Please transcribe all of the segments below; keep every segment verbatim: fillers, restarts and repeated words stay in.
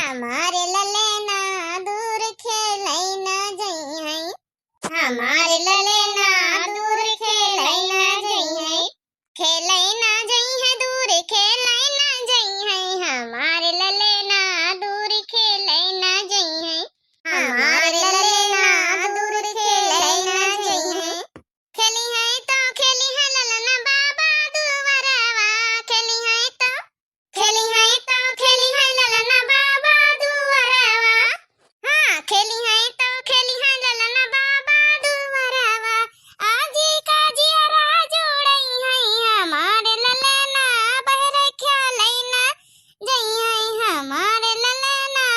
हमारे ललेना दूर खेलै ना जइहैं। हमारे ललेना दूर खेलै ना जइहैं। खेलै ना जइहैं दूर, खेलै ना जइहैं। हमारे ललेना दूर खेलै ना जइहैं। हमारे ललेना दूर खेलै ना जइहैं। खेलिहैं तो खेलिहैं ललना बाबा दुअरवा। खेलिहैं तो खेलिहैं तो खेलिहैं ललना बाबा दुअरवा। हाँ, खेलिहैं तो खेलिहैं ललना बाबा दुअरवा। आजी का जियरा जुड़इहैं हमारे ललना, बहरे खेलै ना जइहैं हमारे ललना।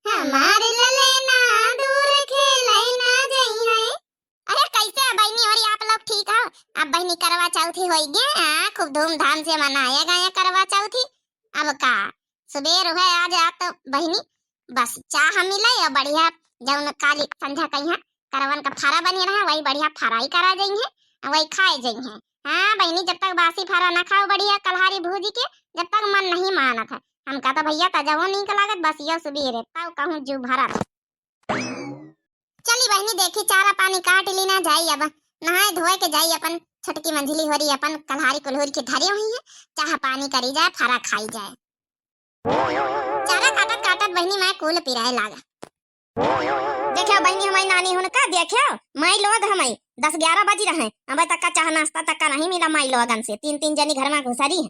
हमारे ललना दूर खेलै ना जइहैं। अरे कैसे है बहिनी, और आप लोग ठीक हो? अब बहिनी करवा चौथी होई गे, हाँ, खूब धूमधाम से मनाया गया करवा चौथी। अब का, सुबेर हुए आज, आज तो बहिनी बस चाह मिले और बढ़िया जौन काली संझा कहिया करवन का फरा बनी रहा, वही बढ़िया फराई करा जइहैं, वही खाए जइहैं। हाँ बहिनी, जब तक बासी फरा ना खाओ बढ़िया कलहारी भूजी के, जब तक मन नहीं मानत है। हमका तो भैया तजवो नीक लागत, बस यो सुबेरे तब कहूँ जू भरत। चली बहिनी, देखी चारा पानी काट ली ना, जाई अब नहाए धोए के जाई, अपन छोटकी मंझली होरी अपन कलहारी कुल्हूरी के धरे हुई है, चाह पानी करी जाए, फरा खाई जाए। चारा काटत काटत बहिनी मैं कुल पिराए लागा। देखियो बहिनी, हमारी नानी हुन का देखियो, माई लोग हमारी दस ग्यारह बजी रहे, अब तक का चाह नाश्ता तक का नहीं मिला माई लोगन से, तीन तीन जनी घर में घुसरी है।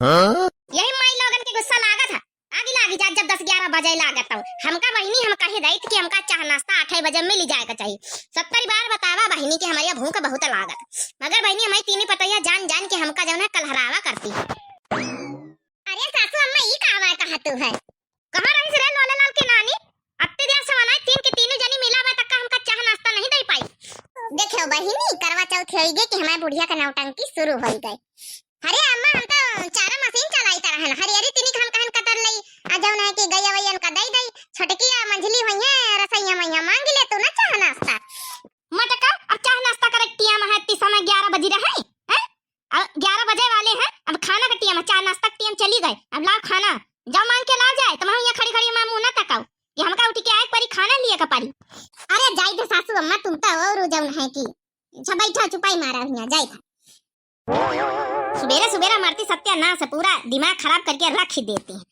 हाँ? यही माई लोगन के गुस्सा लागत है। आगी लागी जात जब दस ग्यारह बजे लागत तो। हमका बहिनी हम कही दई कि हमका चाह नाश्ता आठे बजे मिल जाए के चाहिए। सत्तरी बार बतावा बहिनी कि हमारे भूख बहुत लागत। मगर बहिनी हमारी तीनी पतोहिया जान जान के हमका जौन है कलहरावा करती है। अरे सासू अम्मा ई का आवाज कहा तू है? कहाँ रही रे लोले लाल के नानी? अत्ते देर से बनाए तीन के तीनों जनी मिला बा तक का हमका चाह नाश्ता नहीं दे पाई। देखो बहिनी करवा चौथ होई गई कि हमारे बुढ़िया का नौटंकी शुरू होई गई। अरे अम्मा, हम तो चारा मशीन चलाई तरह है ना। हरियरी तिनिक हम कहन कतर लई, आ जौन है कि गैया वैयन का दई दई, छोटकी आ मंझली होई है, रसैया मैया मांग ले तू ना चाह नाश्ता। मटका, अब चाह नाश्ता करे टिया में है, ती समय ग्यारह बजी रहे, हैं? अब ग्यारह बजे वाले हैं, अब खाना का टिया में, चाह नाश्ता का टिया में चली गए, अब लाओ खाना, जाओ मांग के ला जाए, तुम यहाँ खड़ी खड़ी माँ मुँह ना तकाओ, ये हमका उठ के आए परी खाना लिए का परी। अरे जाई दे सासू अम्मा, तुम तो और जौन है कि अच्छा बैठा चुपाई मारा हुआ, जाई दे। सुबेरे सुबेरे मारती सत्यानाश, पूरा दिमाग खराब करके रख ही देती है।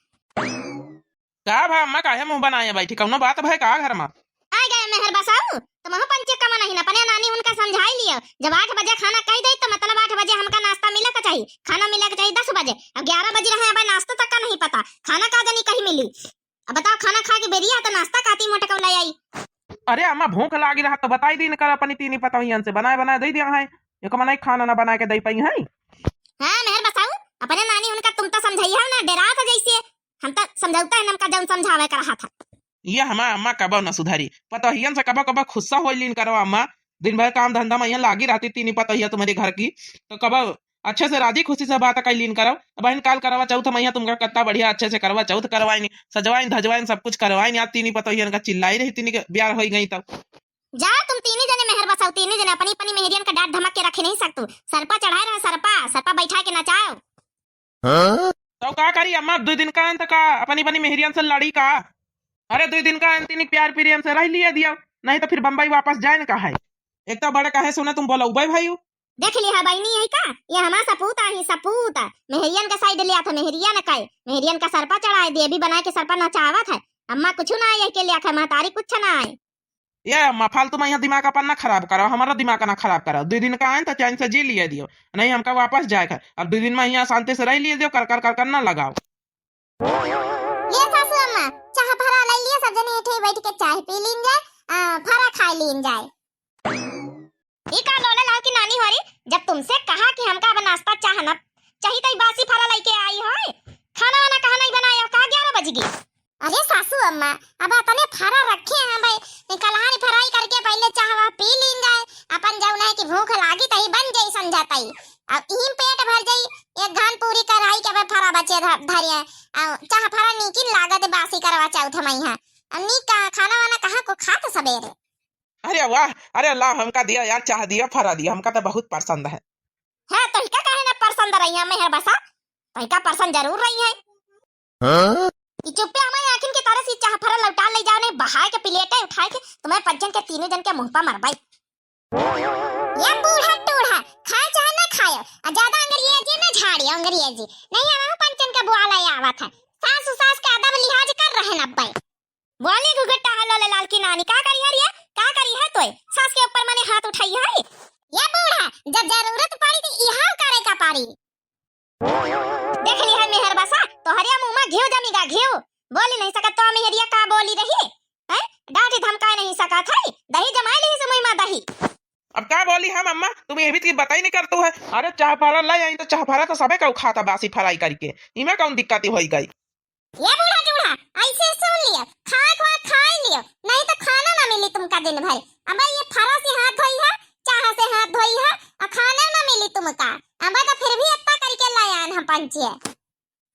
का भा अम्मा, काहे मुंह बनाए बैठी, कौनो बात भय का घर मा? आ गए मेहर बसाऊ, तुमहू पंचे का मन ही ना, अपने नानी उनका समझाई लियो, जब आठ बजे खाना कह दे तो मतलब आठ बजे हमका नाश्ता मिले का चाहिए, खाना मिले का चाहिए दस बजे, अब ग्यारह बज रहे हैं, अब नाश्ता तक का नहीं पता, खाना का जनी कहीं मिली। अब बताओ, खाना खा के बेरिया तो नाश्ता काती मोटकौला आई। अरे अम्मा, भूख लागी रहा तो बताई दीन कर अपनी तीनी पतोहियन से, बनाए बनाए दे दिया है। एक मनाई खाना ना बनाए के दे पाई है। हाँ मेहर बसाऊ, अपने नानी उनका तुम तो समझाई हो ना, डेरा था जैसे हम तो समझौता है नमका जौन समझावे का रहा था। ये हमार अम्मा कबो न सुधरी, पतोहियन से कबो कबो खुस्सा होई लीन करो अम्मा। दिन भर काम धंधा में यहाँ लागी रहती तीनी पतोहिया तुम्हारे घर की, तो कबो अच्छे से राजी खुशी से बात कैलीन करब। अब बहन काल करवा चौथ मैया तुमका कितना बढ़िया अच्छे से करवा चौथ करवाइन, सजवाइन धजवाइन सब कुछ करवाइन। यार तीनी पतोहियन का चिल्लाई रही, तीनी के ब्याह होई गई तब। जा तुम तीनी जने मेहर बसाओ, तीनी जने अपनी अपनी मेहरियन का डांट धमक के रखे नहीं सकतू। सरपा चढ़ाए रहा, सरपा, सरपा बैठा के नचाओ। हाँ? तो का करी अम्मा, दो दिन का अंत का अपनी अपनी मेहरियन से लड़ी का? अरे दो दिन का अंत इन्हीं प्यार प्रियन से रह लिए दिया, नहीं तो फिर बम्बई वापस जाए न का है। एक तो बड़े कहे सुने तुम बोला उबे भाई। देख लिया बहनी है का, ये हमार सपूत आही सपूत, मेहरियन का साइड लिया था, मेहरियन का, मेहरियन का सरपा चढ़ाए दे, अभी बनाए के सरपा नचावत है। अम्मा कुछ ना आए के लिया था, महतारी कुछ ना आए। ये अम्मा फालतू में यहाँ दिमाग अपन ना खराब करो, हमारा दिमाग ना खराब करो। दो दिन का आए तो चैन से जी लिए दियो, नहीं हमका वापस जाए का। अब दो दिन में यहाँ शांति से रह लिए दियो, कर कर कर कर ना लगाओ। ये सासू अम्मा, चाह फरा लाई लिया, सब जने इठे बैठ के चाह पी लीन जाए, आ, फरा खाए लीन जाए। ई का लोले लाल की नानी हो रही, जब तुमसे कहा कि हमका अब नाश्ता चाह न चाहिए, तो ई बासी फरा लेके आई हो, खाना वाना कहा नहीं बनाया, कहा ग्यारह बज गई। अरे सासू अम्मा, अब अपने फरा रखे हैं भाई, कलहारी फराई करके पहले चाहवा पी लीन जाए, अपन जौन है कि भूख लागी तही बन जाई संझा तई, अब इही पेट भर जाई। एक घान पूरी कराई के अब फरा बचे ध-, धरे हैं, आ, चाह फरा नीकिन लागत बासी करवा चौथ मई है, अब नी का खाना वाना कहाँ को खात सबेरे। अरे वाह, अरे ला हमका दिया यार, चाह दिया, फरा दिया, हमका तो बहुत पसंद है। हाँ, तो इका काहे ना पसंद रही है मेहर बसा, तो इका पसंद जरूर रही है। हाँ? ई चुप्पे हमारे यहाँ उठाए के प्लेटे उठाए के तुम्हें पज्जन के तीनों जन के मुंह पर मरबाई। ये बूढ़ा टूढ़ा, खाए चाहे ना खाए, आ ज्यादा अंग्रेजी ना झाड़ियो, अंग्रेजी। नहीं, हम पंचन का बुआला आवत है। सास उसास के अदब लिहाज कर रहे न अब्बे। बोली घुघुट्टा हलो ले लाल की नानी, का करी है रे? का करी है तोय? सास के ऊपर मने हाथ उठाई है? ये बूढ़ा, जब जरूरत पड़ी तो इहाव करे का पड़ी। देख ली है मेहर बसा, तोहरे मुंह में घिव जमी गा, घिव। बोली नहीं सकत तो मेहरिया का बोली रही? हैं? डांटी धमकाए नहीं सकत है, दही जमाए ली से मुंह में दही। अब का बोली हम अम्मा, तुम ये भी तो बताई नहीं करतू है। अरे चाह फरा लाई आई तो चाह फरा तो सबे का खाता बासी फ्राई करके, इमे कौन दिक्कत होई गई? ये बूढ़ा जूढ़ा, ऐसे सुन लियो, खाए खाए खाए लियो, नहीं तो खाना ना मिली तुमका दिन भर। अब ये फरा से हाथ धोई है, चाह से हाथ धोई है, और खाना ना मिली तुमका। अब तो फिर भी इतना करके लायान हम पंचे।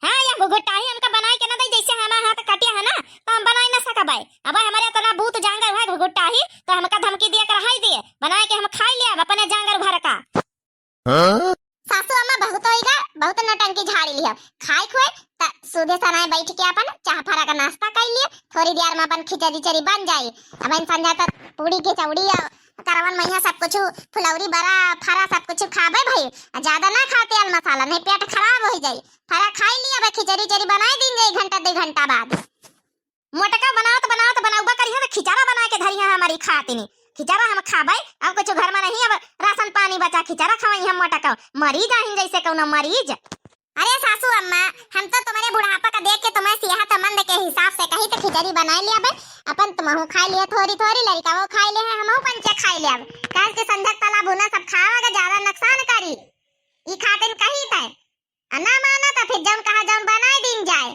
हाँ, ये घुघुट्टा ही हमका बनाए के ना दे, जैसे हमार हाथ कटिया है ना, तो हम बनाए ना सकबे। अब हमारे इतना बूत जांगर है घुघुट्टा ही, तो हमका धमकी दिया कर हाई दिए, बनाए के हम खाई लिया अपने जांगर भर का। हाँ? सासू अम्मा बहुत होइगा, बहुत नौटंकी झाड़ी लिया। खाए खुए त सूधे सनाए बैठ के अपन चाह फरा का नाश्ता कर लिए। थोड़ी देर में अपन खिचड़ी चरी बन जाई। अब इन संझा तक पूड़ी खिचौड़ी और करवन मैया सब कुछ फुलौरी बड़ा फरा सब कुछ खाबे भाई। आ ज्यादा ना खाओ तेल मसाला, नहीं पेट खराब हो जाई। फरा खाई लिए, अब खिचड़ी चरी बनाए दिन जाई घंटा दो घंटा बाद। मोटका बनावत बनावत बनौबा करिहे तो खिचड़ा बना के धरिहे हमारी खातिनी। खिचड़ा हम खाबै, अब कुछ घर में नहीं, अब राशन पानी बचा, खिचड़ा खवाई हम मोटका। मरीज आहिन जैसे कौनो मरीज। अरे सासू अम्मा, हम तो तुम्हारे बुढ़ापा का देख के तुम्हारे सेहतमंद के हिसाब से कही तो खिचड़ी बनाए लिया बे, अपन तुमहू खाए लिए थोड़ी थोड़ी, लड़का वो खाए ले है, हमहू पंचे खाए लिया। काल के संझक तला भुना सब खावा के ज्यादा नुकसान करी, ई खातिन कही थे। आ ना माना तो फिर जौन कहा जौन बनाए दिन जाए।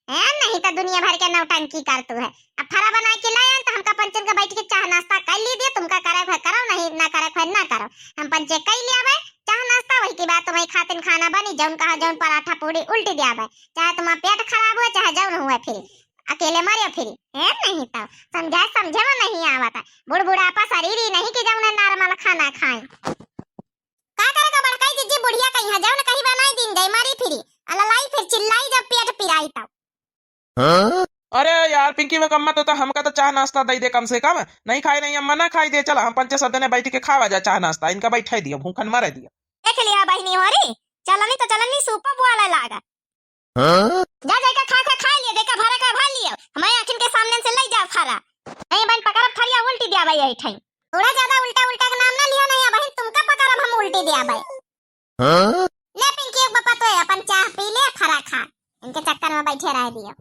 ए, नहीं तो दुनिया भर के नौटंकी करतू है। अब फरा बनाए के लायन तो हमका पंचन का बैठ के चाह नाश्ता कर ली दिए, तुमका करे भर करो, नहीं ना करे भर ना करो। हम पंचे कर लिया भाई चाह नाश्ता, वही के बाद तुम्हारी खातिन खाना बनी, जौन कहा जौन पराठा पूड़ी उल्टी दिया भाई, चाहे तुम्हारा पेट खराब हुए चाहे जौन हुए फिर अकेले मरे फिर। ए, नहीं तो समझाए समझे में नहीं आवता, बूढ़ बुढ़ापा शरीर ही नहीं कि जौन normal खाना खाए। का करे का बड़काई जिज्जी बुढ़िया कही है, जौन कही बनाई दिन जाई, मारी फिरी, अललाई फिर चिल्लाई जब पेट पिराई तब। हाँ? अरे यार पिंकी में कम्मा तो, तो हमका तो चाह नाश्ता दे दे कम से कम, नहीं खाए नहीं अम्मा ना खाई दे, चला हम पंचे सब जने बैठ के खावा जा चाह नाश्ता, इनका बैठे दियो, भूखन मरे दियो। देख लिया बहिनी होरी, चलनी तो चलनी सूपा बुआला लागा। हाँ? जा जाइका खा खा खा लियो, देखा भरा का भर लियो, हमारे आँखिन के सामने से ले जा फरा। नहीं बहन पकड़ब थरिया उल्टी दिया भाई यही ठाई। थोड़ा ज्यादा उल्टा उल्टा के नाम ना लिया नहीं बहन, तुमका पकड़ब हम उल्टी दिया भाई। हाँ? ले पिंकी एक बपा तो अपन चाह पी ले फरा खा, इनके चक्कर में बैठे रह दियो।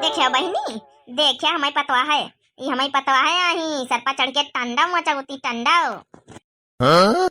देखियो बहिनी, देखियो हमारी पतवा है, ये हमारी पतवा है, यही सर पर चढ़ के टंडा मचावती टंडा। हाँ?